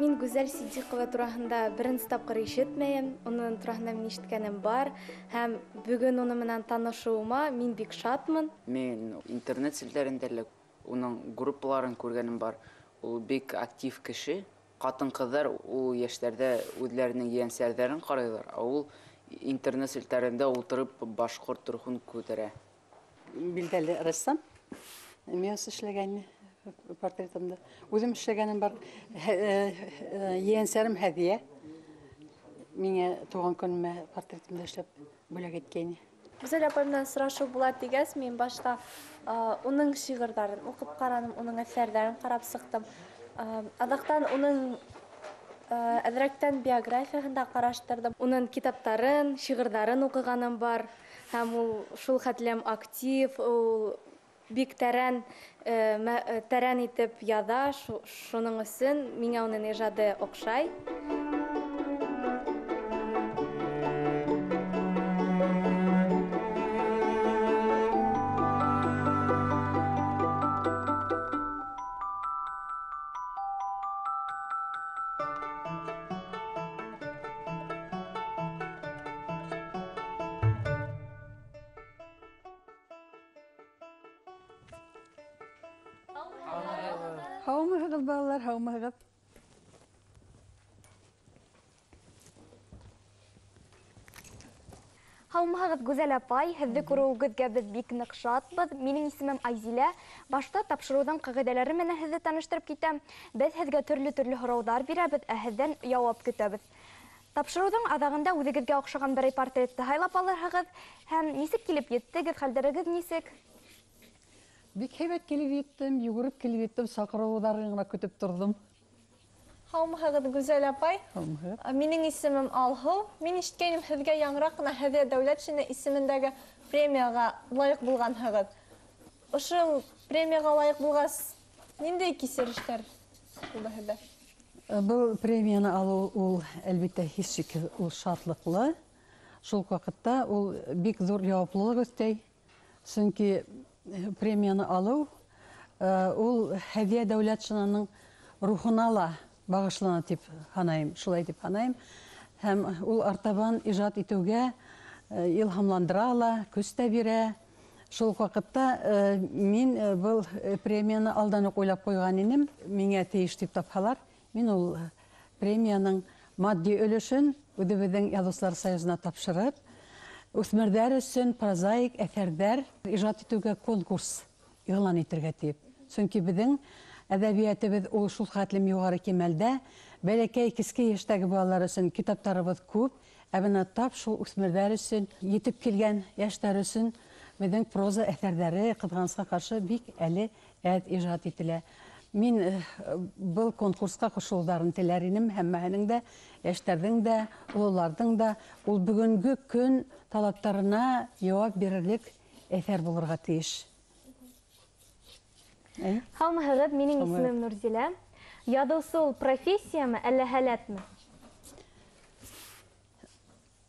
Мин Гүзәл Ситдиҡова тураһында беренсе тапҡыр ишетмәйем, уның тураһында мин ишеткәнем бар һәм бөгөн уның менән танышыуыма мин бик шатмын. Мин интернет селтәрендә лә уның группаларын күргәнем бар. Ул бик актив кеше. Ҡатын-ҡыҙҙар ул йәштәрҙә үҙҙәренең ейәнсәрҙәрен ҡарайҙар, ә ул интернет селтәрендә ултырып башҡорт рухын күтәрә. Билдәле рәссам. Мин эшләгән портретымды. Үҙем эшләгәнем бар. Ейәнсәрем Һәҙиә. Миңә тыуған көнөмә портретымды эшләп бүләк иткәйне. Гүзәл апай менән осрашыу була тигәс, мин башта уның шиғырҙарын уҡып ҡараным, уның әҫәрҙәрен ҡарап сыҡтым. Аҙаҡтан уның әҙерәктән биографияһын да ҡараштырҙым. Уның китаптарын, шиғырҙарын уҡығаным бар һәм ул шул хәтлем актив, ул бик тәрән итеп яҙа, шуның өсөн миңә уның ижады оҡшай. Һаумыһығыҙ, балалар, һаумыһығыҙ. Һаумыһығыҙ, Гүзәл апай, һеҙҙе күреүегеҙгә беҙ бик ныҡ шатбыҙ. Минең исемем Айзилә. Башта тапшырыуҙың ҡағиҙәләре менән һеҙҙе таныштырып китәм. Беҙ һеҙгә төрлө-төрлө һорауҙар бирәбеҙ, ә һеҙҙән яуап көтәбеҙ. Тапшырыуҙың аҙағында үҙегеҙгә оҡшаған берәй портретты һайлап алырһығыҙ. Һәм нисек килеп еттегеҙ, хәлдәрегеҙ нисек? Бик һәйбәт килеп еттем, йүгереп килеп еттем, саҡырыуҙарын ғына көтөп торҙом. Һаумыһығыҙ, Гүзәл апай. Һаумыһығыҙ. Минең исемем Алһыу. Мин ишеткәйнем, һеҙгә яңыраҡ ҡына Һәҙиә Дәүләтшина исемендәге премияға лайыҡ булғанһығыҙ. Ошо премияға лайыҡ булғас, ниндәй кисерештәр булды һеҙҙә? Был премияны алыу ул, әлбиттә, һис шикһеҙ ул шатлыҡлы. Шул уҡ ваҡытта ул бик ҙур яуаплылыҡ өҫтәй. Сөнки премияны алыу ул Һәҙиә Дәүләтшинаның рухына ла бағышлана тип һанайым, шулай тип һанайым. Һәм ул артабан ижад итеүгә илһамландыра ла, көс тә бирә. Шул уҡ ваҡытта мин был премияны алдан уҡ уйлап ҡуйған инем. Миңә тейеш тип тапһалар, мин ул премияның матди өлөшөн үҙебеҙҙең Яҙыусылар союзына тапшырып, үҫмерҙәр өсөн прозаик әҫәрҙәр ижад итеүгә конкурс иғлан итергә тип. Сөнки беҙҙең әҙәбиәтебеҙ ул шул хәтлем юғары кимәлдә, бәләкәй кескәй йәштәге балалар өсөн китаптарыбыҙ күп, ә бына тап шул үҫмерҙәр өсөн, етеп килгән йәштәр өсөн беҙҙең проза әҫәрҙәре ҡыҙғанысҡа ҡаршы бик әле әҙ ижад ителә. Мин был конкурсҡа ҡушылыуҙарын теләр инем, һәммәһенең дә, йәштәрҙең дә, ололарҙың да ул бөгөнгө көн талаптарына яуап бирерлек әҫәр булырға тейеш. Һаумыһығыҙ, минең исемем Нурзилә. Яҙыусы ул профессиямы, әллә һәләтме?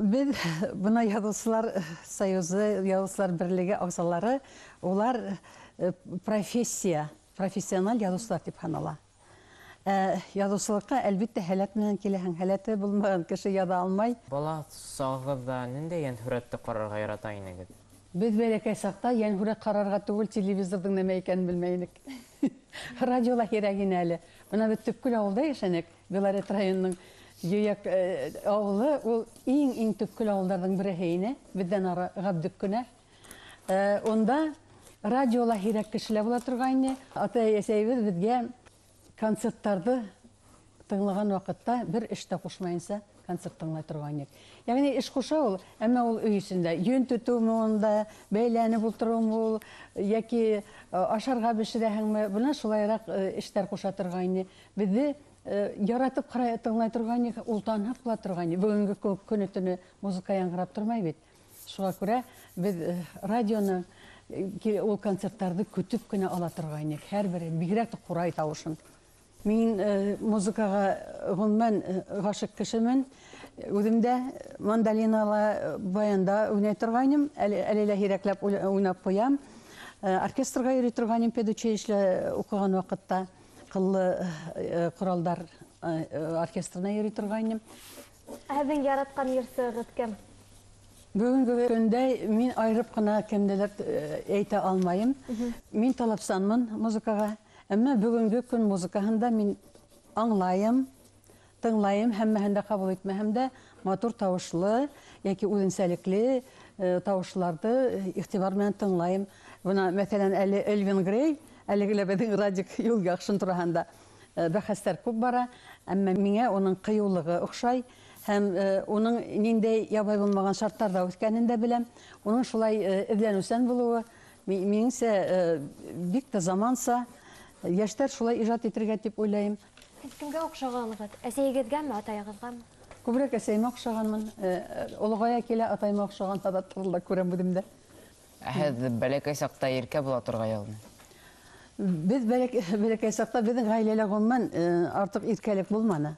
Беҙ бына Яҙыусылар союзы, Яҙыусылар берлеге ағзалары, улар профессия, профессиональ яҙыусылар тип һанала. Яҙыусылыҡҡа әлбиттә һәләт менән киләһең, һәләте булмаған кеше яҙа алмай. Бала сағығыҙҙа ниндәй йәнһүрәтте ҡарарға ярата инегеҙ? Беҙ бәләкәй саҡта йәнһүрәт ҡарарға түгел, телевизорҙың нәмә икәнен белмәй инек. Радиола һирәк ине әле. Бына беҙ төпкөл ауылда йәшәнек, Белорет районының Йөйәк ауылы, ул иң-иң төпкөл ауылдарҙың береһе ине, беҙҙән ары Ғабдүк кенә. Унда радиола һирәк кешеләр була торғайны. Атай-әсәйебеҙ беҙгә концерттарҙы тыңлаған ваҡытта бер эш тә ҡушмайынса концерт тыңлай торғайныҡ. Йәғни эш ҡуша ул, әммә ул өй эсендә йөн тотоумы унда, бәйләнеп ултырыумы ул, йәки ашарға бешерәһеңме, бына шулайыраҡ эштәр ҡуша торғайны. Беҙҙе яратып ҡарай тыңлай торғайныҡ, ул танһыҡ була торғайны. Бөгөнгө көнө төнө музыка яңғырап тормай бит. Шуға күрә беҙ радионы, ул концерттарҙы көтөп кенә ала торғайныҡ. Һәр бере, бигерәк тә ҡурай тауышын. Мин музыкаға ғөмүмән ғашиҡ кешемен. Үҙем дә мандолинала, баянда уйнай торғайным. Әле лә һирәкләп уйнап ҡуям. Оркестрға йөрөй торғайным педучилищеда уҡыған ваҡытта. Ҡыллы ҡоралдар оркестрына йөрөй торғайным. Һеҙҙең яратҡан йырсығыҙ кем? Бөгөнгө көндә мин айырып ҡына кемделер әйтә алмайым. Мин талапсанмын музыкаға. Әммә бөгөнгө көн музыкаһында мин аңлайым, тыңлайым, һәммәһен дә ҡабул итмәһәм дә матур тауышлы йәки үҙенсәлекле тауышларҙы иғтибар менән тыңлайым. Бына, мәҫәлән, әле Элвин Грей, әлеге лә беҙҙең Радик Юлъяҡшин тураһында бәхәстәр күп бара, әммә миңә уның ҡыйыулығы оҡшай һәм уның ниндәй ябай булмаған шарттарҙа үҫкәнен дә беләм. Уның шулай эҙләнеүсән булыуы, минеңсә, бик тә заманса. Йәштәр шулай ижад итергә тип уйлайым. Һеҙ кемгә оҡшағанһығыҙ? Әсәйегеҙгәме, атайығыҙғамы? Күберәк әсәйемә оҡшағанмын. Олоғая килә атайыма оҡшаған ғәҙәттәрҙе лә күрәм үҙемдә. Ә һеҙ бәләкәй саҡта иркә була торғайнығыҙмы? Беҙ бәләкәй саҡта беҙҙең ғаиләлә ғөмүмән артыҡ иркәлек булманы.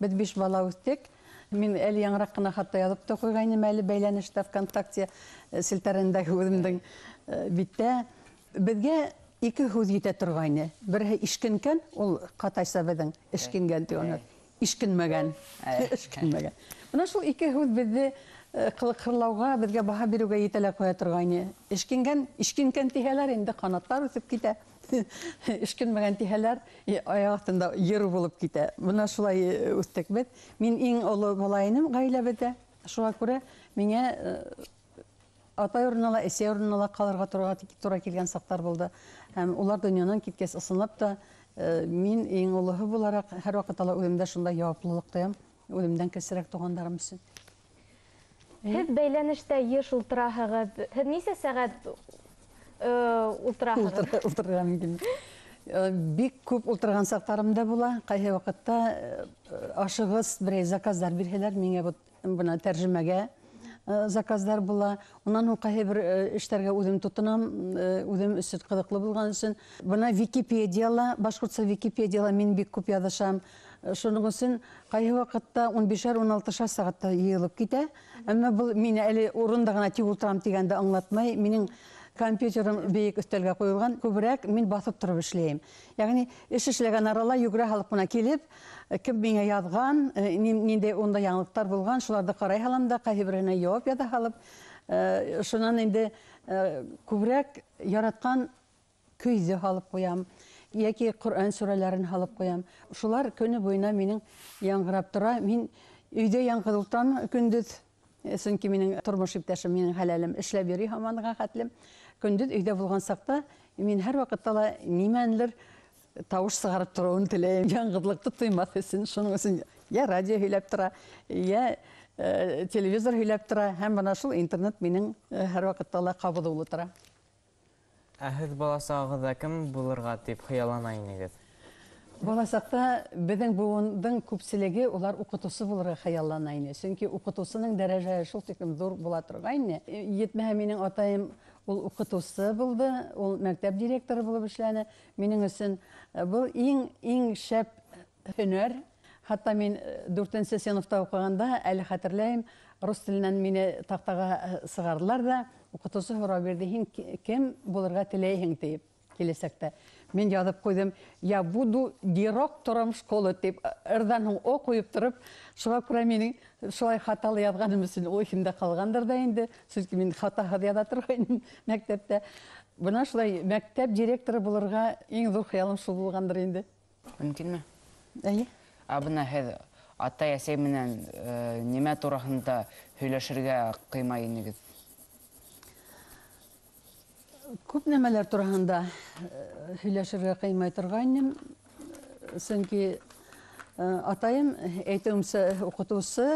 Беҙ 5 бала үҫтек. Мин әле яңыраҡ ҡына хатта яҙып та ҡуйғайным әле бәйләнештә ВКонтакте селтәрендәге үҙемдең биттә. Беҙгә 2 һүҙ етә торғайны. Береһе ишкенкән, ул ҡатайса беҙҙең эшкенгән ти уны. Ишкенмәгән. Эшкенмәгән. Бына шул 2 һүҙ беҙҙе ҡылыҡһырлауға, беҙгә баһа биреүгә етә лә ҡуя торғайны. Эшкенгән, ишкенкән тиһәләр инде ҡанаттар үҫеп китә. Эшкенмәгән тиһәләр аяҡ аҫтында ер булып китә. Бына шулай үҫтек беҙ. Мин иң оло бала инем ғаиләбеҙҙә. Шуға күрә миңә атай урынына ла, әсәй урынына ла ҡалырға тура килгән саҡтар булды. Һәм улар донъянан киткәс, ысынлап та мин иң олоһо булараҡ һәр ваҡытта ла үҙемдә шундай яуаплылыҡ тоям, үҙемдән кесерәк туғандарым өсөн. Һеҙ бәйләнештә йыш ултыраһығыҙ. Һеҙ нисә сәғәт ултыраһығыҙ? Ултырырға мөмкин. Бик күп ултырған саҡтарым да була. Ҡайһы ваҡытта ашығыс берәй заказдар бирһәләр, миңә бына тәржемәгә заказдар була. Унан һуң ҡайһы бер эштәргә үҙем тотонам, үҙем өсөн ҡыҙыҡлы булған өсөн. Бына Википедияла, башҡортса Википедияла мин бик күп яҙышам. Шуның өсөн ҡайһы ваҡытта 15-ар, 16-шар сәғәттә йыйылып китә. Әммә был мин әле урында ғына тик ултырам тигәнде аңлатмай. Минең компьютерым бейек өҫтәлгә ҡуйылған, күберәк мин баҫып тороп эшләйем. Йәғни эш эшләгән арала йүгерә һалып ҡына килеп, кем миңә яҙған, ниндәй унда яңылыҡтар булған, шуларҙы ҡарай һалам да, ҡайһы береһенә яуап яҙа һалып, шунан инде күберәк яратҡан көйҙө һалып ҡуям, йәки Ҡөрьән сүрәләрен һалып ҡуям. Шулар көнө буйына минең яңғырап тора. Мин өйҙә яңғыҙ ултырам көндөҙ, сөнки минең тормош иптәшем, минең хәләлем эшләп йөрөй һаманға хәтлем. Көндөҙ өйҙә булған саҡта мин һәр ваҡытта ла нимәнелер тауыш сығарып тороуын теләйем, яңғыҙлыҡты тоймаҫ өсөн. Шуның өсөн йә радио һөйләп тора, йә телевизор һөйләп тора, һәм бына шул интернет минең һәр ваҡытта ла ҡабыҙыулы тора. Ә һеҙ бала сағығыҙҙа кем булырға тип хыяллана инегеҙ? Бала саҡта беҙҙең быуындың күпселеге улар уҡытыусы булырға хыяллана ине. Сөнки уҡытыусының дәрәжәһе шул тиклем ҙур була торғайны. Етмәһә минең атайым ул уҡытыусы булды, ул мәктәп директоры булып эшләне. Минең өсөн был иң шәп һөнәр. Хатта мин 4-нсе синыфта уҡығанда әле хәтерләйем, рус теленән мине таҡтаға сығарҙылар ҙа, уҡытыусы һорау бирҙе, һин кем булырға теләйһең тип киләсәктә. Мин яҙып ҡуйҙым, я буду директором школы тип, ырҙан һуң о ҡуйып тороп, шуға күрә минең шулай хаталы яҙғаным өсөн ул иҫемдә ҡалғандыр ҙа инде, сөнки мин хатаһыҙ яҙа торғайным мәктәптә. Бына шулай мәктәп директоры булырға иң ҙур хыялым шул булғандыр инде. Мөмкинме? Эйе. Ә бына һеҙ атай-әсәй менән нимә тураһында һөйләшергә ҡыймай инегеҙ? Күп нәмәләр тураһында һөйләшергә ҡыймай торғайным, сөнки атайым, әйтеүемсә, уҡытыусы,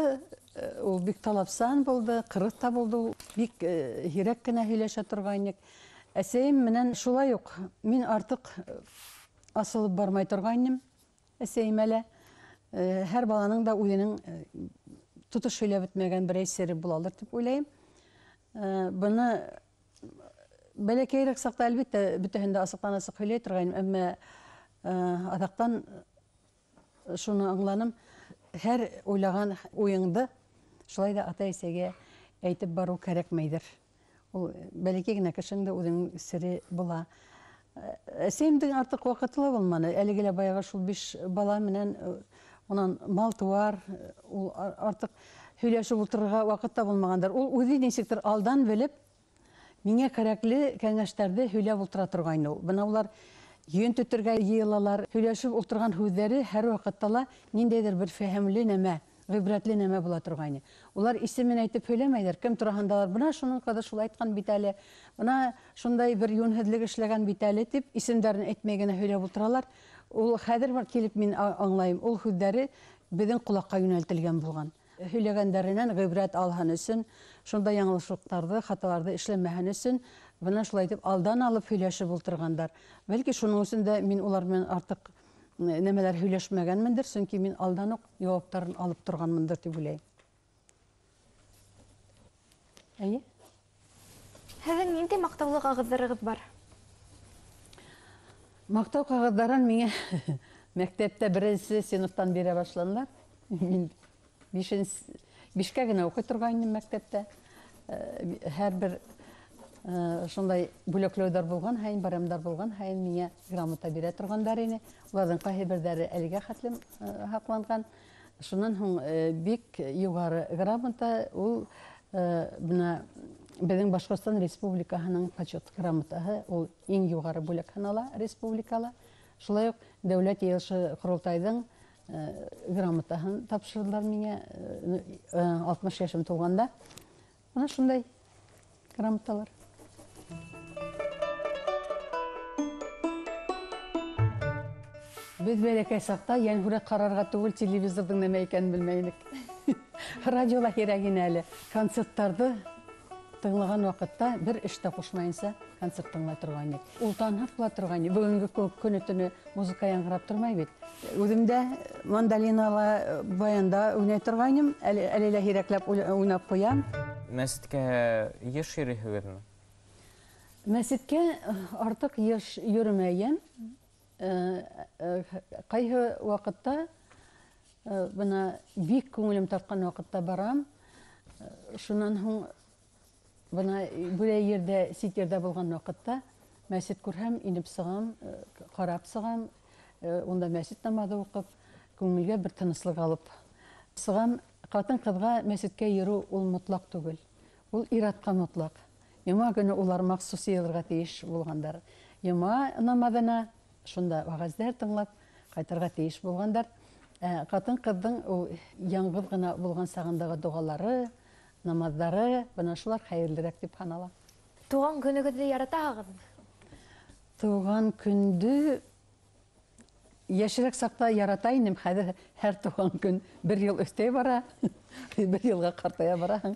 ул бик талапсан булды, ҡырыҫ та булды, ул бик һирәк кенә һөйләшә торғайныҡ. Әсәйем менән шулай уҡ мин артыҡ асылып бармай торғайным әсәйемә лә. Һәр баланың да үҙенең тотош һөйләп бөтмәгән берәй сере булалыр тип уйлайым. Быны бәләкәйерәк саҡта әлбиттә бөтәһен дә асыҡтан-асыҡ һөйләй торғайным, әммә аҙаҡтан шуны аңланым: һәр уйлаған уйыңды шулай ҙа атай-әсәйгә әйтеп барыу кәрәкмәйҙер. Ул бәләкәй генә кешенең дә үҙенең сере була. Әсәйемдең артыҡ ваҡыты ла булманы. Әлеге лә баяғы шул 5 бала менән Унан мал-тыуар, ул артыҡ һөйләшеп ултырырға ваҡыт та булмағандар. Ул үҙе нисектер алдан белеп, миңә кәрәкле кәңәштәрҙе һөйләп ултыра торғайны ул. Бына улар йөн төтөргә йыйылалар, һөйләшеп ултырған һүҙҙәре һәр ваҡытта ла ниндәйҙер бер фәһемле нәмә, ғибрәтле нәмә була торғайны. Улар исемен әйтеп һөйләмәйҙәр, кем тураһындалар, бына шуның ҡыҙы шулай әйткән бит әле, бына шундай бер йүнһеҙлек эшләгән бит әле тип исемдәрен әйтмәй генә һөйләп ултыралар. Ул хәҙер килеп мин аңлайым, ул һүҙҙәре беҙҙең ҡолаҡҡа йүнәлтелгән булған. Һөйләгәндәренән ғибрәт алһын өсөн, шундай яңылышлыҡтарҙы, хаталарҙы эшләмәһен өсөн, бына шулай итеп алдан алып һөйләшеп ултырғандар. Бәлки шуның өсөн дә мин улар менән артыҡ нәмәләр һөйләшмәгәнмендер, сөнки мин алдан уҡ яуаптарын алып торғанмындыр тип уйлайым. Әйе. Һеҙҙең ниндәй маҡтаулы ҡағыҙҙарығыҙ бар? Маҡтау ҡағыҙҙарын миңә мәктәптә беренсе синыфтан бирә башланылар. Мин бишкә генә уҡый торғайным мәктәптә. Һәр бер шундай бүләкләүҙәр булған һайын, байрамдар булған һайын миңә грамота бирә торғандар ине. Уларҙың ҡайһы берҙәре әлегә хәтлем һаҡланған. Шунан һуң бик юғары грамота ул бына беҙҙең Башҡортостан Республикаһының почет грамотаһы, ул иң юғары бүләк һанала республикала. Шулай уҡ Дәүләт Йыйылышы Ҡоролтайҙың грамотаһын тапшырҙылар миңә 60 йәшем тулғанда. Бына шундай грамоталар. Беҙ бәләкәй саҡта йәнһүрәт ҡарарға түгел, телевизорҙың нәмә икәнен белмәй инек. Радиола һирәк ине әле. Концерттарҙы тыңлаған ваҡытта бер эш тә ҡушмайынса концерт тыңлай торған инек. Ул танһыҡ була торған ине. Бөгөнгө кеүек көнө төнө музыка яңғырап тормай бит. Үҙем дә мандолинала, баянда уйнай торғайным. Әле лә һирәкләп уйнап ҡуям. Мәсеткә йыш йөрөйһөгөҙмө? Мәсеткә артыҡ йыш йөрөмәйем. Ҡайһы ваҡытта, бына бик күңелем тартҡан ваҡытта барам. Шунан һуң бына бүләй ерҙә, сит ерҙә булған ваҡытта мәсет күрһәм, инеп сығам, ҡарап сығам, унда мәсет намаҙы уҡып, күңелгә бер тыныслыҡ алып сығам. Ҡатын-ҡыҙға мәсеткә йөрөү ул мотлаҡ түгел, ул ир-атҡа мотлаҡ. Йома көнө улар махсус йыйылырға тейеш булғандар. Йома намаҙына шунда вәғәздәр тыңлап ҡайтырға тейеш булғандар. Ҡатын-ҡыҙҙың ул яңғыҙ ғына булған сағындағы доғалары, намаҙҙары, бына шулар хәйерлерәк тип һанала. Тыуған көнөгөҙҙө яратаһығыҙмы? Тыуған көндө йәшерәк саҡта ярата инем. Хәҙер һәр тыуған көн бер йыл өҫтәй бара, бер йылға ҡартая бараһың.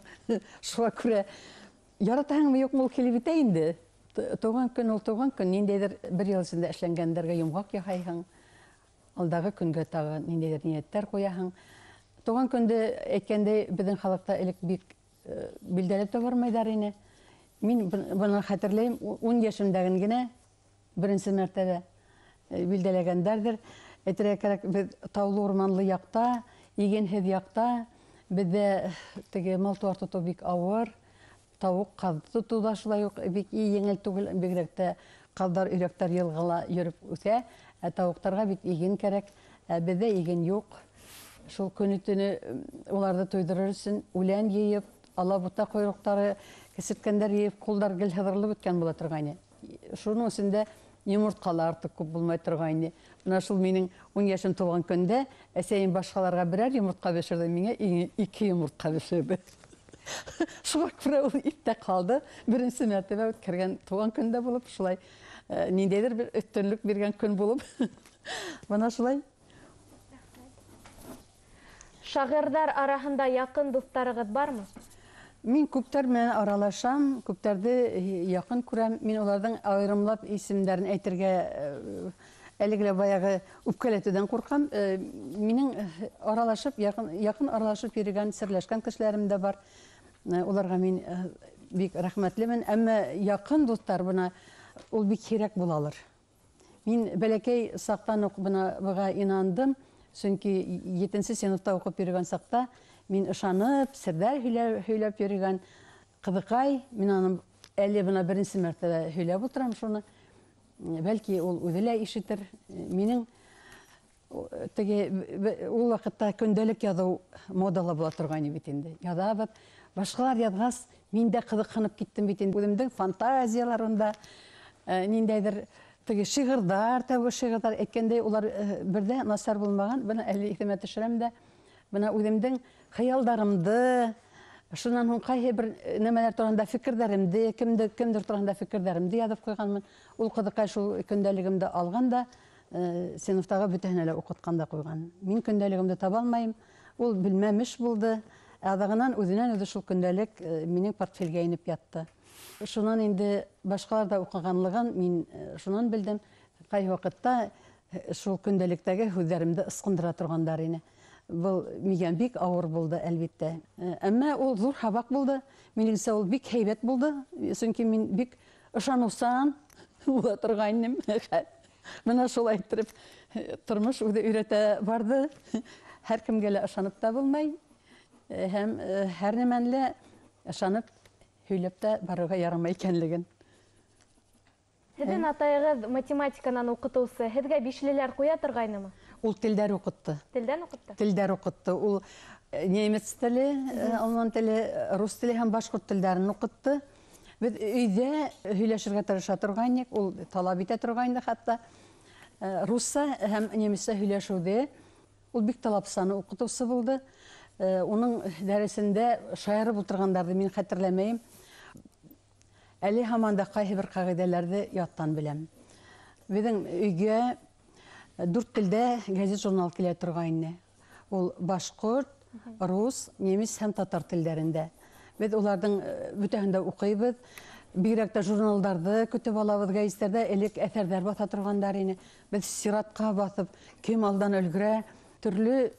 Шуға күрә яратаһыңмы, юҡмы, ул килеп етә инде. Тыуған көн ул тыуған көн, ниндәйҙер бер йыл эсендә эшләнгәндәргә йомғаҡ яһайһың, алдағы көнгә тағы ниндәйҙер ниәттәр ҡуяһың. Тыуған көндө әйткәндәй, беҙҙең халыҡта элек бик билдәләп тә бармайҙар ине. Мин быны хәтерләйем, 10 йәшемдәген генә беренсе мәртәбә билдәләгәндәрҙер. Әйтергә кәрәк, беҙ таулы урманлы яҡта, игенһеҙ яҡта, беҙҙә теге мал-тыуар тотоу бик ауыр. Тауыҡ, ҡаҙ тотоу ҙа шулай уҡ бик еңел түгел, бигерәк тә ҡаҙҙар, өйрәктәр йылғала йөрөп үҫә. Ә тауыҡтарға бит иген кәрәк, ә беҙҙә иген юҡ. Шул көнө-төнө уларҙы туйҙырыр өсөн үлән йыйып, алабута ҡойроҡтары, кесерткәндәр йыйып, ҡулдар гел һыҙырылып бөткән була торғайны. Шуның өсөн дә йомортҡалар артыҡ күп булмай торғайны. Бына шул минең 10 йәшем тулған көндә әсәйем башҡаларға берәр йомортҡа бешерҙе, миңә 2 йомортҡа бешерҙе. Шуға күрә ул иҫтә ҡалды. Беренсе мәртәбә үткәргән тыуған көндә булып, шулай ниндәйҙер бер өҫтөнлөк биргән көн булып. Бына шулай. Шағирҙар араһында яҡын дуҫтарығыҙ бармы? Мин күптәр менән аралашам, күптәрҙе яҡын күрәм. Мин уларҙың айырымлап исемдәрен әйтергә әлеге лә баяғы үпкәләтеүҙән ҡурҡам. Минең аралашып, яҡын аралашып йөрөгән, серләшкән кешеләрем дә бар. Уларға мин бик рәхмәтлемен. Әммә яҡын дуҫтар бына ул бик һирәк булалыр. Мин бәләкәй саҡтан уҡ бына быға инандым. Сөнки 7-нсе синыфта уҡып йөрөгән саҡта мин ышанып, серҙәр һөйләп йөрөгән ҡыҙыҡай, мин аны әле бына беренсе мәртәбә һөйләп ултырам шуны. Бәлки ул үҙе лә ишетер. Минең Теге ул ваҡытта көндәлек яҙыу модала була торғайны бит инде. Яҙабыҙ. Башҡалар яҙғас, мин дә ҡыҙыҡһынып киттем бит инде. Үҙемдең фантазияларымда ниндәйҙер теге шиғырҙар, тәүге шиғырҙар әйткәндәй, улар бер ҙә насар булмаған. Бына әле иҫемә төшөрәм дә, бына үҙемдең хыялдарымды, шунан һуң ҡайһы бер нәмәләр тураһында фекерҙәремде, кемдер тураһында фекерҙәремде яҙып ҡуйғанмын. Ул ҡыҙыҡай шул көндәлегемде алған да, синыфтағы бөтәһенә лә уҡытҡан да ҡуйған. Мин көндәлегемде таба алмайым. Ул белмәмеш булды. Аҙағынан үҙенән үҙе шул көндәлек минең портфелгә инеп ятты. Шунан инде башҡалар ҙа уҡығанлығын мин шунан белдем. Ҡайһы ваҡытта шул көндәлектәге һүҙҙәремде ысҡындыра торғандар ине. Был миңә бик ауыр булды, әлбиттә. Әммә ул ҙур һабаҡ булды. Минеңсә, ул бик һәйбәт булды. Сөнки мин бик ышаныусан була торғайным. Бына шулай иттереп тормош үҙе өйрәтә барҙы. Һәр кемгә лә ышанып та булмай, һәм һәр нәмәне лә ышанып һөйләп тә барырға ярамай икәнлеген. Һеҙҙең атайығыҙ математиканан уҡытыусы, һеҙгә бишлеләр ҡуя торғайнымы? Ул телдәр уҡытты. Телдән уҡытты? Телдәр уҡытты. Ул немец теле, алман теле, рус теле һәм башҡорт телдәрен уҡытты. Беҙ өйҙә һөйләшергә тырыша торғайныҡ, ул талап итә торғайны хатта. Русса һәм немецсә һөйләшеүҙе ул бик талапсан уҡытыусы булды. Уның дәресендә шаярып ултырғандарҙы мин хәтерләмәйем. Әле һаман да ҡайһы бер ҡағиҙәләрҙе яттан беләм. Беҙҙең өйгә 4 телдә гәзит-журнал килә торғайны. Ул башҡорт, рус, немец һәм татар телдәрендә. Беҙ уларҙың бөтәһен дә уҡыйбыҙ. Бигерәк тә журналдарҙы көтөп алабыҙ, гәзиттәрҙә элек әҫәрҙәр баҫа торғандар ине. Беҙ сиратҡа баҫып, кем алдан өлгөрә, төрлө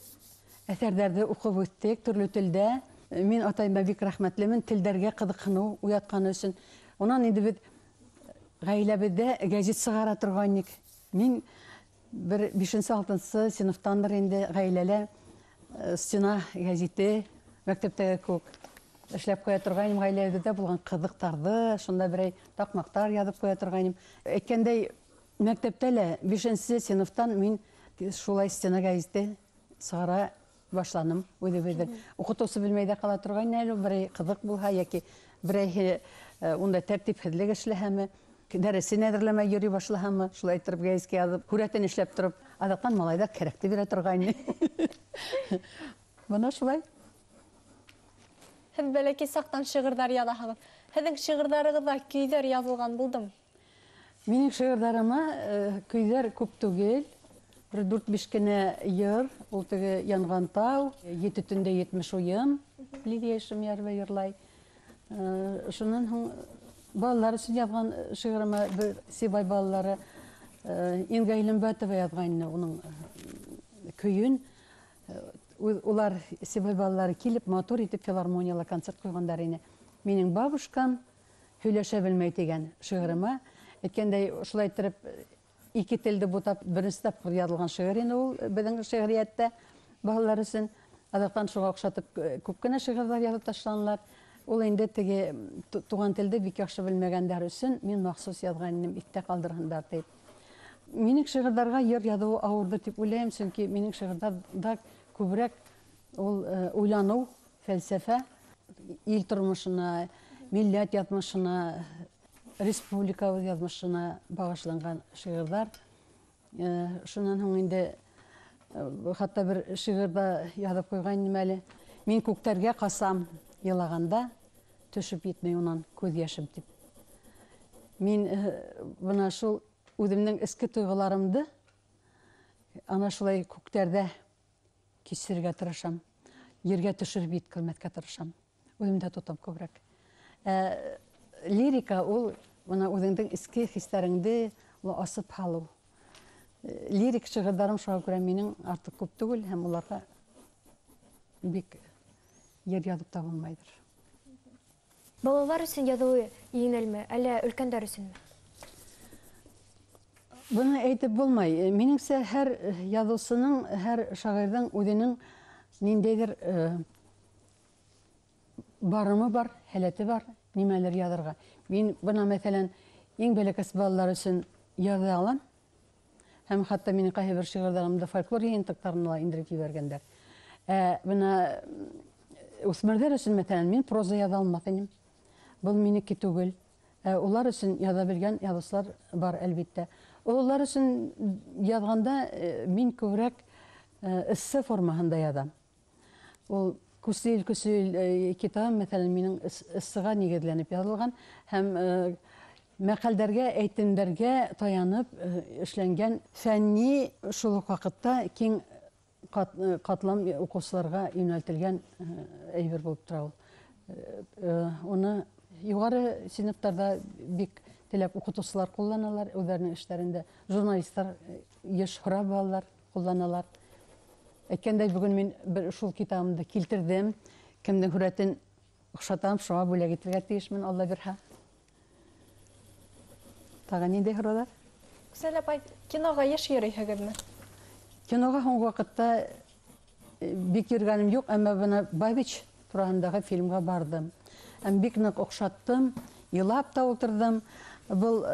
әҫәрҙәрҙе уҡып үҫтек, төрлө телдә. Мин атайыма бик рәхмәтлемен, телдәргә ҡыҙыҡһыныу уятҡаны өсөн. Унан инде беҙ ғаиләбеҙҙә гәзит сығара торғайныҡ. Мин бер бишенсе-алтынсы синыфтандыр инде ғаиләлә стена гәзите мәктәптәге кеүек эшләп ҡуя торғайным. Ғаиләбеҙҙә булған ҡыҙыҡтарҙы, шунда берәй таҡмаҡтар яҙып ҡуя торғайным. Әйткәндәй, мәктәптә лә бишенсе синыфтан мин шулай стена гәзите сығара башланым үҙебеҙҙең. Уҡытыусы белмәй ҙә ҡала торғайны әле, берәй ҡыҙыҡ булһа йәки берәйһе унда тәртипһеҙлек эшләһәме, дәресен әҙерләмәй йөрөй башлаһамы, шулай иттереп гәзиткә яҙып, һүрәтен эшләп тороп, аҙаҡтан малайҙар кәрәкте бирә торғайны. Бына шулай. Һеҙ бәләкәй саҡтан шиғырҙар яҙаһығыҙ. Һеҙҙең шиғырҙарығыҙҙа көйҙәр яҙылған булдымы? Минең шиғырҙарыма көйҙәр күп түгел. Бер дүрт-биш кенә йыр, ул теге Янған тау, Ете төндә етмеш уйын, Лилия Ишемйәрова йырлай. Шунан һуң балалар өсөн яҙған шиғырыма бер Сибай балалары Инга Илембәтова яҙғайны уның көйөн. Улар Сибай балалары килеп матур итеп филармонияла концерт ҡуйғандар ине. Минең бабушкам һөйләшә белмәй тигән шиғырыма. Әйткәндәй, шулай иттереп ике телде бутап беренсе тапҡыр яҙылған шиғыр ине ул беҙҙең шиғриәттә балалар өсөн. Аҙаҡтан шуға оҡшатып күп кенә шиғырҙар яҙып ташланылар. Ул инде теге туған телде бик яҡшы белмәгәндәр өсөн мин махсус яҙған инем, иҫтә ҡалдырһындар тип. Минең шиғырҙарға йыр яҙыуы ауырҙыр тип уйлайым, сөнки минең шиғырҙарҙа күберәк ул уйланыу, фәлсәфә, ил тормошона, милләт яҙмышына, республикабыҙ яҙмышына бағышланған шиғырҙар. Шунан һуң инде хатта бер шиғырҙа яҙып ҡуйған инем әле. Мин күктәргә ҡасам илағанда, төшөп етмәй унан күҙ йәшем тип. Мин бына шул үҙемдең эске тойғоларымды ана шулай күктәрҙә кисерергә тырышам, ергә төшөрөп еткермәҫкә тырышам. Үҙемдә тотам күберәк. Лирика ул бына үҙеңдең эске хистәреңде ул асып һалыу. Лирик шиғырҙарым шуға күрә минең артыҡ күп түгел һәм уларға бик ер яҙып та булмайҙыр. Балалар өсөн яҙыуы еңелме, әллә өлкәндәр өсөнмө? Быны әйтеп булмай. Минеңсә, һәр яҙыусының, һәр шағирҙың үҙенең ниндәйҙер барымы бар, һәләте бар, нимәлер яҙырға. Мин бына, мәҫәлән, иң бәләкәс балалар өсөн яҙа алам. Һәм хатта минең ҡайһы бер шиғырҙарымды фольклор йыйынтыҡтарына ла индереп ебәргәндәр. Бына үҫмерҙәр өсөн, мәҫәлән, мин проза яҙа алмаҫ инем. Был минеке түгел. Улар өсөн яҙа белгән яҙыусылар бар, әлбиттә. Ололар өсөн яҙғанда мин күберәк эссе формаһында яҙам. Ул Күсел, күсел китабым, мәҫәлән, минең эссеға нигеҙләнеп яҙылған һәм мәҡәлдәргә, әйтемдәргә таянып эшләнгән фәнни, шул уҡ ваҡытта киң ҡатлам уҡыусыларға йүнәлтелгән әйбер булып тора ул. Уны юғары синыфтарҙа бик теләп уҡытыусылар ҡулланалар, үҙҙәренең эштәрендә журналистар йыш һорап алалар, ҡулланалар. Әйткәндәй, бөгөн мин бер шул китабымды килтерҙем. Кемдең һүрәтен оҡшатам, шуға бүләк итергә тейешмен, Алла бирһә. Тағы ниндәй һорауҙар? Гүзәл апай, киноға йыш йөрөйһөгөҙмө? Киноға һуңғы ваҡытта бик йөргәнем юҡ, әммә бына Бабич тураһындағы фильмға барҙым. Һәм бик ныҡ оҡшаттым, илап та ултырҙым. Был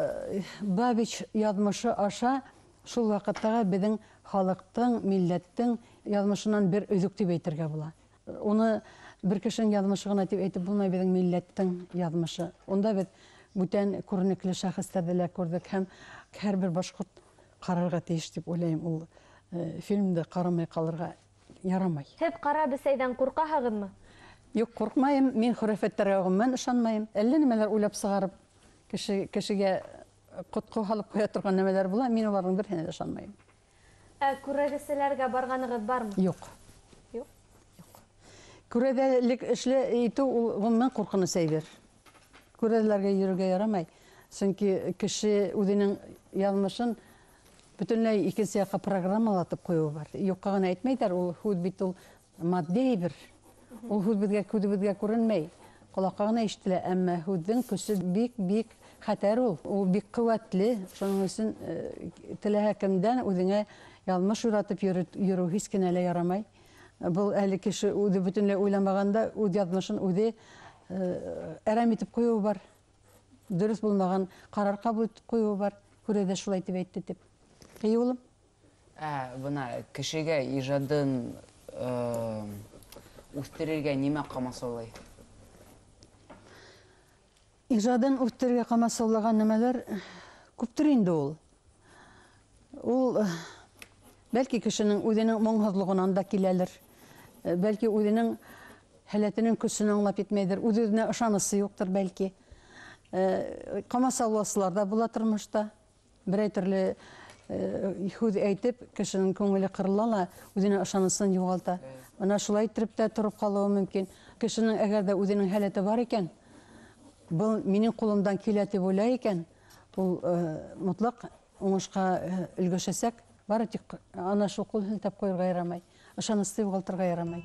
Бабич яҙмышы аша шул ваҡыттағы беҙҙең халыҡтың, милләттең яҙмышынан бер өҙөк тип әйтергә була. Уны бер кешенең яҙмышы ғына тип әйтеп булмай, беҙҙең милләттең яҙмышы. Унда беҙ бүтән күренекле шәхестәрҙе лә күрҙек һәм һәр бер башҡорт ҡарарға тейеш тип уйлайым. Ул фильмды ҡарамай ҡалырға ярамай. Һеҙ ҡара бесәйҙән ҡурҡаһығыҙмы? Юҡ, ҡурҡмайым. Мин хөрәфәттәргә ғөмүмән ышанмайым. Әллә нәмәләр уйлап сығарып, кешегә ҡотҡо һалып ҡуя торған нәмәләр була, мин уларҙың береһенә лә ышанмайым. Ә күрәҙәселәргә барғанығыҙ бармы? Юҡ. Юҡ? Юҡ. Күрәҙәлек эшле итеү ул ғөмүмән ҡурҡыныс әйбер. Күрәҙәләргә йөрөргә ярамай. Сөнки кеше үҙенең яҙмышын бөтөнләй икенсе яҡҡа программалатып ҡуйыуы бар. Юҡҡа ғына әйтмәйҙәр, ул һүҙ бит ул матди әйбер. Ул һүҙ беҙгә, күҙебеҙгә күренмәй, ҡолаҡҡа ғына ишетелә, әммә һүҙҙең көсө бик-бик хәтәр ул. Ул бик ҡеүәтле. Шуның өсөн теләһә кемдән үҙеңә яҙмыш уратып йөрөү һис кенә лә ярамай. Был әле кеше үҙе бөтөнләй уйламағанда үҙ яҙмышын үҙе әрәм итеп ҡуйыуы бар. Дөрөҫ булмаған ҡарар ҡабул итеп ҡуйыуы бар. Күрәҙә шулай тип әйтте тип. Эй, улым? Бына кешегә ижадын үҫтерергә нимә ҡамасаулай? Ижадын үҫтерергә ҡамасаулаған нәмәләр күптер инде ул. Ул бәлки кешенең үҙенең моңһоҙлоғонан да киләлер. Бәлки үҙенең һәләтенең көсөн аңлап етмәйҙер, үҙ-үҙенә ышанысы юҡтыр бәлки. Ҡамасауласылар ҙа була тормошта. Берәй төрлө һүҙ әйтеп, кешенең күңеле ҡырыла ла, үҙенә ышанысын юғалта. Бына шулай иттереп тә тороп ҡалыуы мөмкин. Кешенең әгәр ҙә үҙенең һәләте бар икән, был минең ҡулымдан килә тип уйлай икән, ул мотлаҡ уңышҡа өлгәшәсәк. Бары тик ана шул ҡул һелтәп ҡуйырға ярамай, ышанысты юғалтырға ярамай.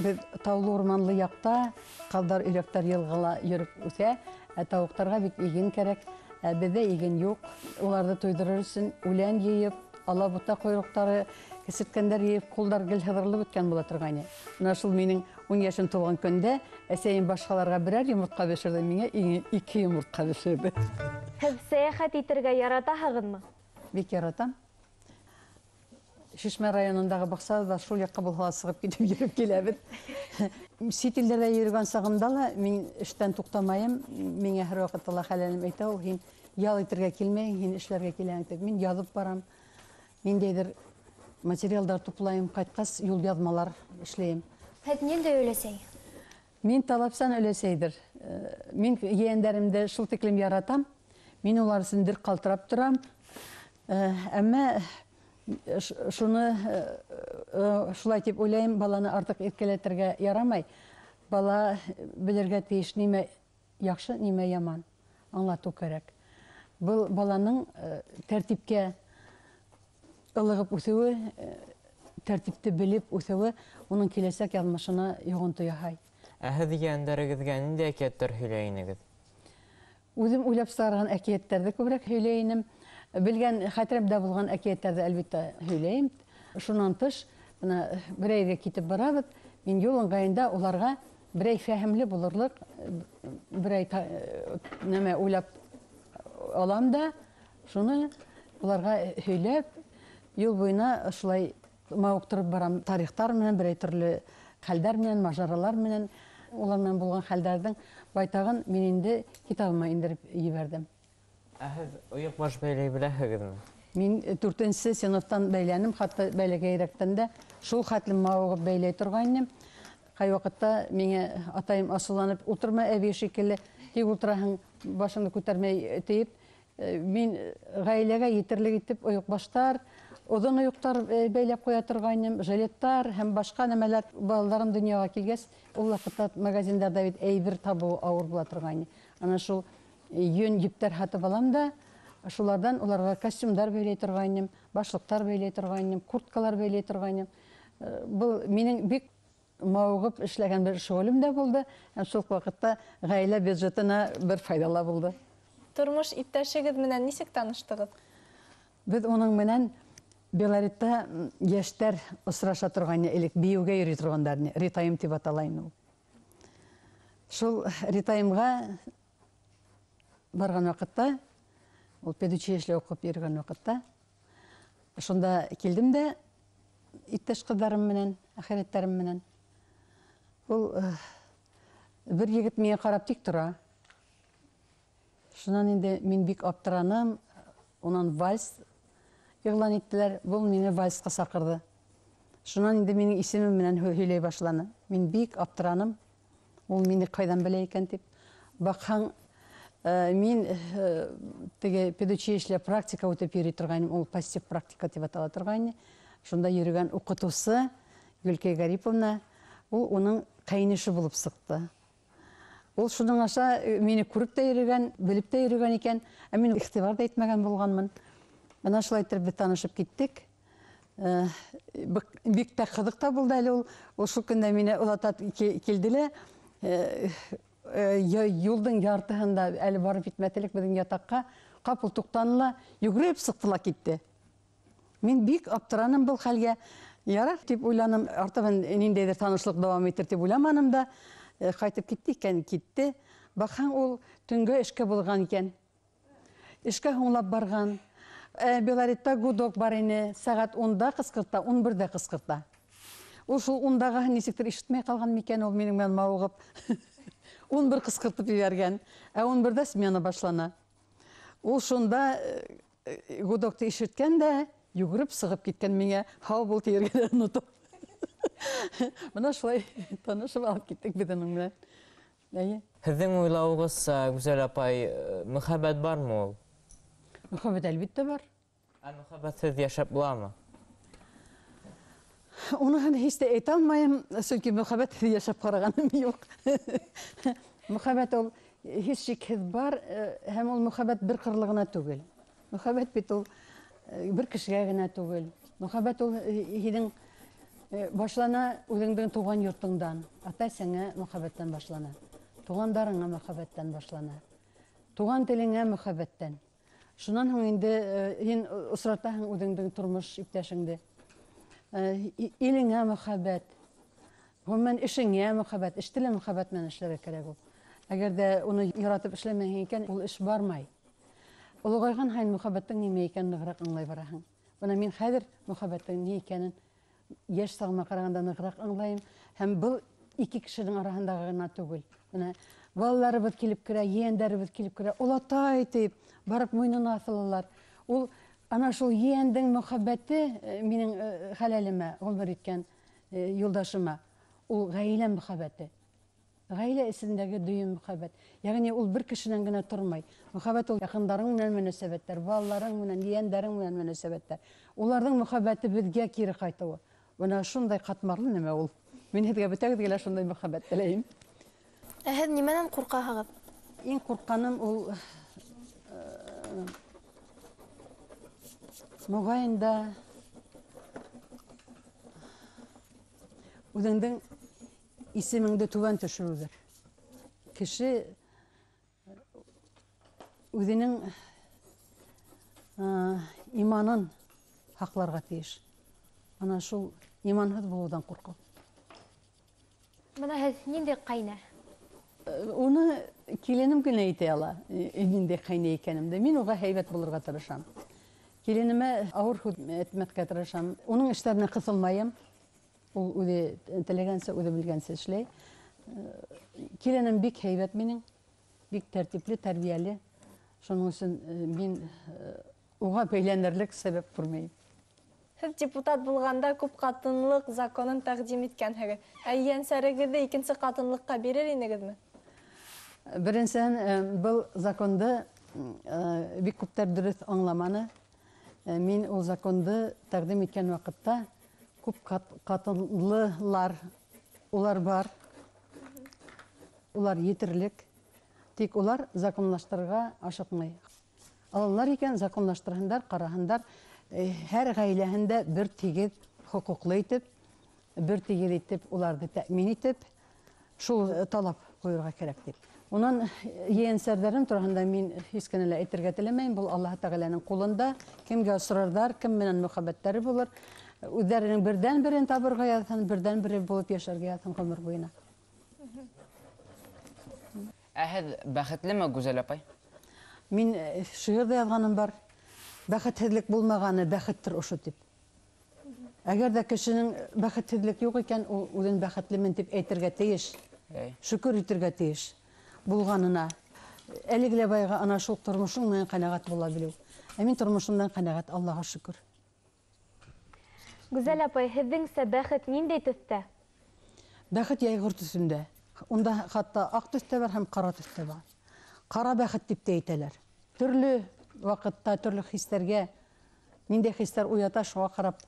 Беҙ таулы урманлы яҡта ҡаҙҙар, өйрәктәр йылғала йөрөп үҫә, ә тауыҡтарға бит иген кәрәк, ә беҙҙә иген юҡ. Уларҙы туйҙырыр өсөн үлән йыйып, алабута ҡойроҡтары, кесерткәндәр йыйып, ҡулдар гел һыҙырылып бөткән була торғайны. Бына шул минең 10 йәшем тулған көндә әсәйем башҡаларға берәр йомортҡа бешерҙе, миңә 2 йомортҡа бешерҙе. Һеҙ сәйәхәт итергә яратаһығыҙмы? Бик яратам. Шишмә районындағы баҡсала шул яҡҡа булһа ла сығып китеп йөрөп киләбеҙ. Сит илдәрҙә йөрөгән сағымда ла мин эштән туҡтамайым. Миңә һәр ваҡытта ла хәләлем әйтә ул, һин ял итергә килмәйһең, һин эшләргә киләһең тип. Мин яҙып барам. Ниндәйҙер материалдар туплайым, ҡайтҡас юл яҙмалар эшләйем. Һеҙ ниндәй өләсәй? Мин талапсан өләсәйҙер. Мин ейәндәремде шул тиклем яратам. Мин улар өсөн дер ҡалтырап торам. Әммә шуны шулай тип уйлайым, баланы артыҡ иркәләтергә ярамай. Бала белергә тейеш нимә яҡшы, нимә яман, аңлатыу кәрәк. Был баланың тәртипкә ылығып үҫеүе, тәртипте белеп үҫеүе уның киләсәк яҙмышына йоғонто яһай. Ә һеҙ ейәндәрегеҙгә ниндәй әкиәттәр һөйләй инегеҙ? Үҙем уйлап сығарған әкиәттәрҙе күберәк һөйләй инем. Белгән, хәтеремдә булған әкиәттәрҙе әлбиттә һөйләйем. Шунан тыш, бына берәйгә китеп барабыҙ, мин юл ыңғайында уларға берәй фәһемле булырлыҡ, берәй нәмә уйлап Алам да, шуны уларға һөйләп, юл буйына шулай мауыҡтырып барам. Тарихтар менән, берәй төрлө хәлдәр менән, мажаралар менән, улар менән булған хәлдәрҙең байтағын мин инде китабыма индереп ебәрҙем. Ә һеҙ ойоҡбаш бәйләй беләһегеҙме? Мин 4-нсе синыфтан бәйләнем, хатта бәләкәйерәктән дә шул хәтлем мауығып бәйләй торғайным. Ҡай ваҡытта миңә атайым асыуланып, ултырма әбей шикелле, тик ултыраһың, башыңды күтәрмәй тиеп, мин ғаиләгә етерлек итеп ойоҡбаштар, оҙон ойоҡтар бәйләп ҡуя торғайным, жилеттар һәм башҡа нәмәләр. Балаларым донъяға килгәс, ул ваҡытта магазиндарҙа бит әйбер табыу ауыр була торғайны. Ана шул йөн ептәр һатып алам да, шуларҙан уларға костюмдар бәйләй торғайным, башлыҡтар бәйләй торғайным, курткалар бәйләй торғайным. Был минең бик мауығып эшләгән бер шөғөлөм дә булды, һәм шул ваҡытта ғаилә бюджетына бер файҙа булды. Тормош иптәшегеҙ менән нисек таныштығыҙ? Беҙ уның менән Белоритта йәштәр осраша торғайны, элек бейеүгә йөрөй торғандар, Ритайым тип атала ине ул. Шул Ритайымға барған ваҡытта, ул педучилище уҡып йөрөгән ваҡытта, шунда килдем дә иптәш ҡыҙҙарым менән, әхирәттәрем менән. Ул бер егет миңә ҡарап тик тора. Шунан инде мин бик аптыраным, унан вальс иғлан иттеләр, был мине вальсҡа саҡырҙы. Шунан инде минең исемем менән һөйләй башланы. Мин бик аптыраным, ул мине ҡайҙан белә икән тип. Баҡһаң, мин теге педучилище практика үтеп йөрөй торғайным, ул пассив практика тип атала торғайны. Шунда йөрөгән уҡытыусы Гөлкәй Гариповна, ул уның ҡәйнеше булып сыҡты. Ул шуның аша мине күреп тә йөрөгән, белеп тә йөрөгән икән, ә мин иғтибар ҙа итмәгән булғанмын. Бына шулай итеп беҙ танышып киттек. Бик тә ҡыҙыҡ та булды әле ул. Ул шул көндә мине оҙата килде лә, юлдың яртыһында әле барып етмәҫлек беҙҙең ятаҡҡа, ҡапыл туҡтаны ла, йүгереп сыҡты ла китте. Мин бик аптыраным был хәлгә. Ярар тип уйланым, артабан ниндәйҙер танышлыҡ дауам итер тип уйламаным да, ҡайтып китте икән, китте. Баҡһаң, ул төнгә эшкә булған икән. Эшкә һуңлап барған. Белоритта гудок бар ине, сәғәт 10-да ҡысҡырта, 11-дә ҡысҡырта. Ул шул 10-дағыһын нисектер ишетмәй ҡалған микән, ул минең менән мауығып 11 ҡысҡыртып ебәргән. Ә 11-дә смена башлана. Ул шунда гудокты ишеткән дә йүгереп сығып киткән, миңә һау бул тиергә лә онотоп. Бына шулай танышып алып киттек беҙ уның менән. Әйе. Һеҙҙең уйлауығыҙса, Гүзәл апай, мөхәббәт бармы ул? Мөхәббәт әлбиттә бар. Ә мөхәббәтһеҙ йәшәп буламы? Уныһын һис тә әйтә алмайым, сөнки мөхәббәтһеҙ йәшәп ҡарағаным юҡ. Мөхәббәт ул һис шикһеҙ бар, һәм ул мөхәббәт бер ҡырлы ғына түгел. Мөхәббәт бит ул бер кешегә генә түгел. Мөхәббәт ул һинең башлана үҙеңдең тыуған йортоңдан, ата-әсәңә мөхәббәттән башлана, туғандарыңа мөхәббәттән башлана, туған телеңә мөхәббәттән. Шунан һуң инде һин осратаһың үҙеңдең тормош иптәшеңде. Илеңә мөхәббәт, ғөмүмән эшеңә мөхәббәт, эште лә мөхәббәт менән эшләргә кәрәк ул. Әгәр ҙә уны яратып эшләмәйһең икән, ул эш бармай. Олоғайған һайын мөхәббәттең нимә икәнен нығыраҡ аңлай бараһың. Бына мин хәҙер мөхәббәттең ни икәнен йәш сағыма ҡарағанда нығыраҡ аңлайым. Һәм был ике кешенең араһындағы ғына түгел. Бына балаларыбыҙ килеп керә, ейәндәребеҙ килеп керә, олатай тип барып муйынына аҫылалар. Ул ана шул ейәндең мөхәббәте минең хәләлемә, ғүмер иткән юлдашыма, ул ғаилә мөхәббәте. Ғаилә эсендәге дөйөм мөхәббәт. Йәғни ул бер кешенән генә тормай. Мөхәббәт ул яҡындарың менән мөнәсәбәттәр, балаларың менән, ейәндәрең менән мөнәсәбәттәр. Уларҙың мөхәббәте беҙгә кире ҡайтыуы. Бына шундай ҡатмарлы нәмә ул. Мин һеҙгә бөтәгеҙгә лә шундай мөхәббәт теләйем. Ә һеҙ нимәнән ҡурҡаһығыҙ? Иң ҡурҡҡаным ул моғайын да үҙеңдең исемеңде түбән төшөрөүҙер. Кеше үҙенең иманын һаҡларға тейеш. Ана шул иманһыҙ булыуҙан ҡурҡыу. Бына һеҙ ниндәй ҡәйнә? Уны киленем генә әйтә ала, ниндәй ҡәйнә икәнемде. Мин уға һәйбәт булырға тырышам. Киленемә ауыр һүҙ әйтмәҫкә тырышам. Уның эштәренә ҡыҫылмайым. Ул үҙе теләгәнсә, үҙе белгәнсә эшләй. Киленем бик һәйбәт минең, бик тәртипле, тәрбиәле. Шуның өсөн мин уға бәйләнерлек сәбәп күрмәйем. Һеҙ депутат булғанда күп ҡатынлыҡ законын тәҡдим иткәнһегеҙ. Ә ейәнсәрегеҙҙе икенсе ҡатынлыҡҡа бирер инегеҙме? Беренсән, был законды бик күптәр дөрөҫ аңламаны. Мин ул законды тәҡдим иткән ваҡытта күп ҡатынлылар, улар бар, улар етерлек, тик улар законлаштырырға ашыҡмай. Алалар икән, законлаштырһындар, ҡараһындар, һәр ғаиләһендә бер тигеҙ хоҡуҡлы итеп, бер тигеҙ итеп уларҙы тәьмин итеп, шул талап ҡуйырға кәрәк тип. Унан ейәнсәрҙәрем тураһында мин һис кенә лә әйтергә теләмәйем. Был Аллаһ Тәғәләнең ҡулында, кемгә осрарҙар, кем менән мөхәббәттәре булыр, үҙҙәренең берҙән-берен табырға яҙһын, берҙән-бере булып йәшәргә яҙһын ғүмер буйына. Ә һеҙ бәхетлеме, Гүзәл апай? Мин шиғыр ҙа яҙғаным бар. Бәхетһеҙлек булмағаны бәхеттер ошо тип. Әгәр ҙә кешенең бәхетһеҙлек юҡ икән, ул үҙен бәхетлемен тип әйтергә тейеш, шөкөр итергә тейеш булғанына. Әлеге лә байға ана шул тормошоң менән ҡәнәғәт була белеү. Ә мин тормошомдан ҡәнәғәт, Аллаға шөкөр. Гүзәл апай, һеҙҙеңсә бәхет ниндәй төҫтә? Бәхет йәйғор төҫөндә. Унда хатта аҡ төҫтә бар һәм ҡара төҫтә бар. Ҡара бәхет тип тә әйтәләр. Төрлө ваҡытта төрлө хистәргә, ниндәй хистәр уята, шуға ҡарап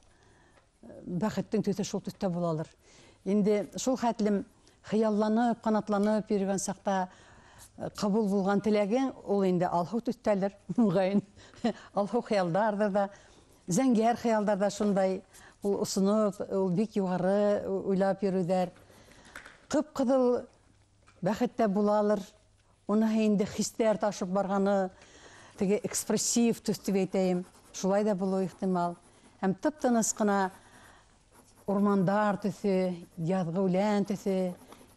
бәхеттең төҫө шул төҫтә булалыр. Инде шул хәтлем хыялланып, ҡанатланып йөрөгән саҡта ҡабул булған теләгең, ул инде алһыу төҫтәлер, мөғәйен. Алһыу хыялдарҙыр ҙа, зәңгәр хыялдар ҙа шундай, ул осоноп, ул бик юғары уйлап йөрөүҙәр. Ҡып-ҡыҙыл бәхеттә булалыр. Уныһы инде хистәр ташып барғаны, теге экспрессив төҫ тип әйтәйем, шулай да булыуы ихтимал. Һәм тып-тыныс ҡына урмандар төҫө, яҙғы үлән төҫө,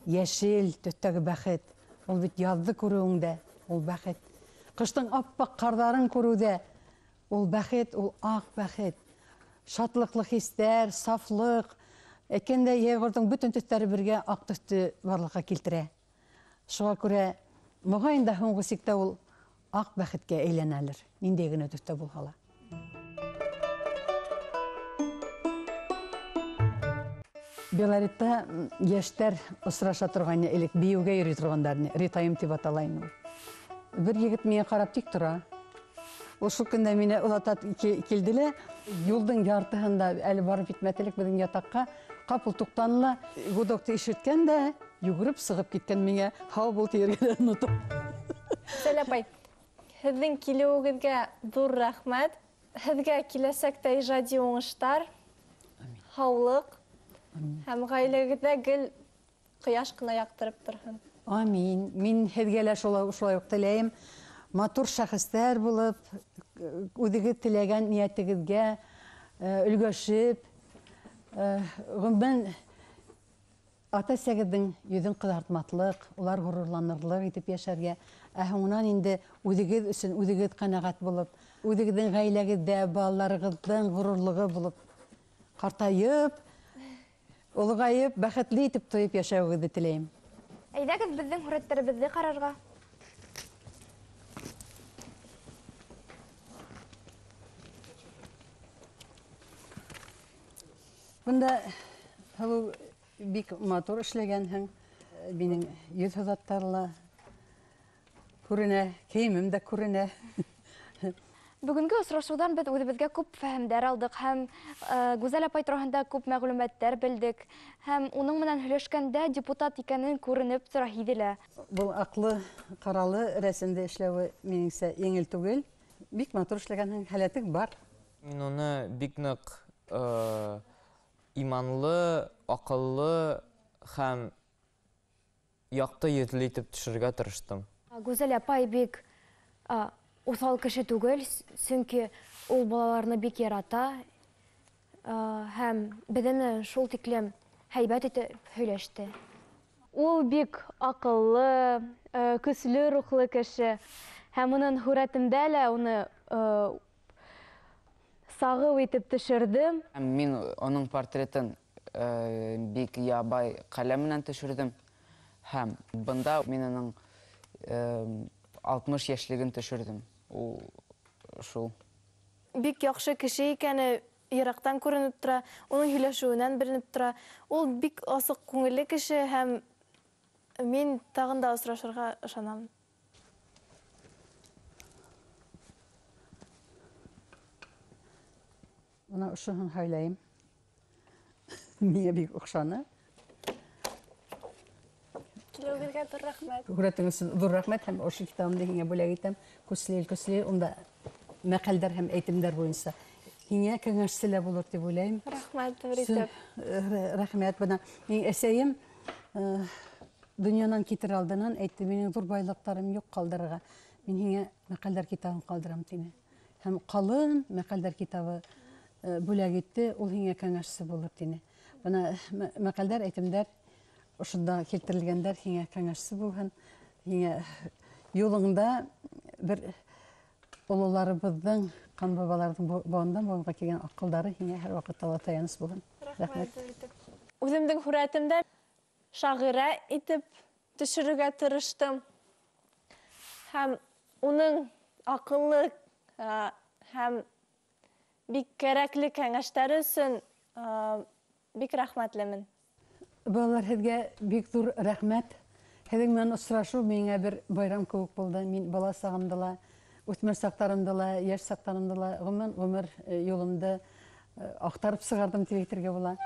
йәшел төҫтәге бәхет. Ул бит яҙҙы күреүеңдә, ул бәхет. Ҡыштың аппаҡ ҡарҙарын күреүҙә, ул бәхет, ул аҡ бәхет. Шатлыҡлы хистәр, сафлыҡ. Әйткәндә, йәйғорҙоң бөтөн төҫтәре бергә аҡ төҫтө барлыҡҡа килтерә. Шуға күрә, моғайын да һуңғы сиктә ул аҡ бәхеткә әйләнәлер, ниндәй генә төҫтә булһа ла. Белоритта йәштәр осраша торғайны, элек бейеүгә йөрөй торғандар, ритайым тип аталайны ул. Бер егет миңә ҡарап тик тора. Ул шул көндә мине оҙата килде лә, юлдың яртыһында әле барып етмәҫ элек беҙҙең ятаҡҡа, ҡапыл туҡтаны ла, гудокты ишеткән дә, йүгереп сығып киткән миңә, һау бул тиергә лә онотоп. Гүзәл апай, һеҙҙең килеүегеҙгә ҙур рәхмәт. Һеҙгә киләсәктә ижади уңыштар, һаулыҡ һәм ғаиләгеҙҙә гел ҡояш ҡына яҡтырып торһон. Амин. Мин һеҙгә лә шулай уҡ теләйем. Матур шәхестәр булып, үҙегеҙ теләгән ниәтегеҙгә өлгәшеп, ғөмүмән ата-әсәгеҙҙең йөҙөн ҡыҙартмаҫлыҡ, улар ғорурланырлыҡ итеп йәшәргә, ә һуңынан инде үҙегеҙ өсөн үҙегеҙ ҡәнәғәт булып, үҙегеҙҙең ғаиләгеҙҙә балаларығыҙҙың ғорурлығы булып, ҡартайып, олоғайып, бәхетле итеп тойоп йәшәүегеҙҙе теләйем. Әйҙәгеҙ беҙҙең һүрәттәребеҙҙе ҡарарға. Бында һылыу бик матур эшләгәнһең. Минең йөҙ һыҙаттары ла күренә, кейемем дә күренә. Бөгөнгө осрашыуҙан беҙ үҙебеҙгә күп фәһемдәр алдыҡ һәм Гүзәл апай тураһында күп мәғлүмәттәр белдек. Һәм уның менән һөйләшкәндә депутат икәнен күренеп тора, һиҙелә. Был аҡлы, ҡаралы рәсемде эшләүе минеңсә еңел түгел. Бик матур эшләгәнһең, һәләтең бар. Мин уны бик ныҡ иманлы, аҡыллы һәм яҡты йөҙлө итеп төшөрөргә тырыштым. Гүзәл апай бик уҫал кеше түгел, сөнки ул балаларны бик ярата һәм беҙҙең менән шул тиклем һәйбәт итеп һөйләште. Ул бик аҡыллы, көслө рухлы кеше. Һәм уның һүрәтендә лә уны сағыу итеп төшөрҙөм. Мин уның портретын бик ябай ҡәләм менән төшөрҙөм. Һәм бында мин уның 60 йәшлеген төшөрҙөм. Ул шул. Бик яҡшы кеше икәне йыраҡтан күренеп тора, уның һөйләшеүенән беленеп тора. Ул бик асыҡ күңелле кеше һәм мин тағын да осрашырға ышанам. Бына ошоһон һайлайым. Миңә бик оҡшаны. Килеүегеҙгә ҙур рәхмәт. Һүрәтең өсөн ҙур рәхмәт һәм ошо китабымды һиңә бүләк итәм. Көслө ил, көслө ил. Унда мәҡәлдәр һәм әйтемдәр буйынса. Һиңә кәңәшсе лә булыр тип уйлайым. Рәхмәт, ҙур итеп. Рәхмәт. Бына минең әсәйем донъянан китер алдынан әйтте, минең ҙур байлыҡтарым юҡ ҡалдырырға. Мин һиңә мәҡәлдәр китабын ҡалдырам тине. Һәм ҡалын мәҡәлдәр китабы бүләк итте, ул һиңә кәңәшсе булыр тине. Бына мәҡәлдәр, әйтемдәр ошонда килтерелгәндәр һиңә кәңәшсе булһын. Һиңә юлыңда бер ололарыбыҙҙың, ҡан бабаларҙың быуындан быуынға килгән аҡылдары һиңә һәр ваҡытта ла таяныс булһын. Рәхмәт. Үҙемдең һүрәтемдә шағирә итеп төшөрөргә тырыштым. Һәм уның аҡыллы һәм бик кәрәкле кәңәштәре өсөн бик рәхмәтлемен. Балалар, һеҙгә бик ҙур рәхмәт. Һеҙҙең менән осрашыу миңә бер байрам кеүек булды. Мин бала сағымда ла, үҫмер саҡтарымда ла, йәш саҡтарымда ла ғөмүмән ғүмер юлымды аҡтарып сығарҙым тип әйтергә була.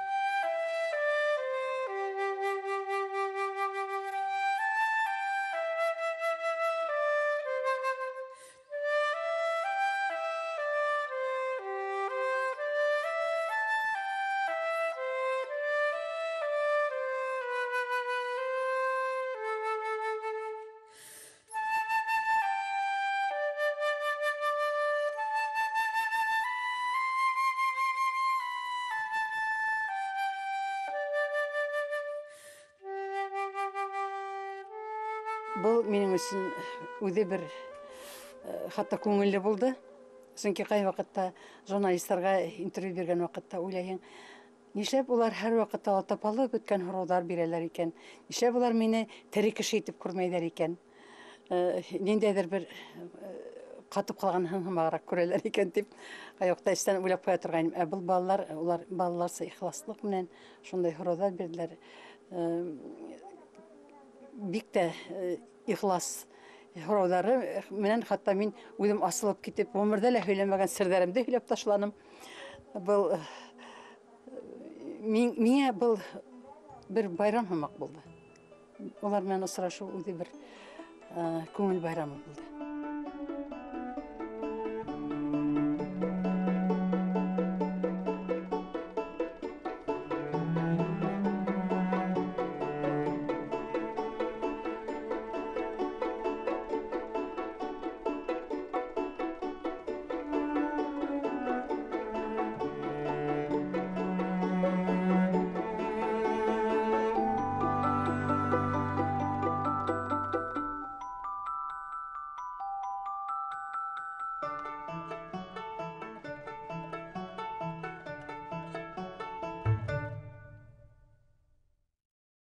Был минең өсөн үҙе бер хатта күңелле булды. Сөнки ҡай ваҡытта журналистарға интервью биргән ваҡытта уйлайһың, нишләп улар һәр ваҡытта ла тапалып бөткән һорауҙар бирәләр икән? Нишләп улар мине тере кеше итеп күрмәйҙәр икән? Ниндәйҙер бер ҡатып ҡалған һымағыраҡ күрәләр икән тип ҡай ваҡытта эстән уйлап ҡуя торғайным. Ә был балалар, улар балаларса ихласлыҡ менән шундай һорауҙар бирҙеләр. Бик тә ихлас һорауҙары менән хатта мин үҙем асылып китеп, ғүмерҙә лә һөйләмәгән серҙәремде һөйләп ташланым. Был миңә был бер байрам һымаҡ булды. Улар менән осрашыу үҙе бер күңел байрамы булды.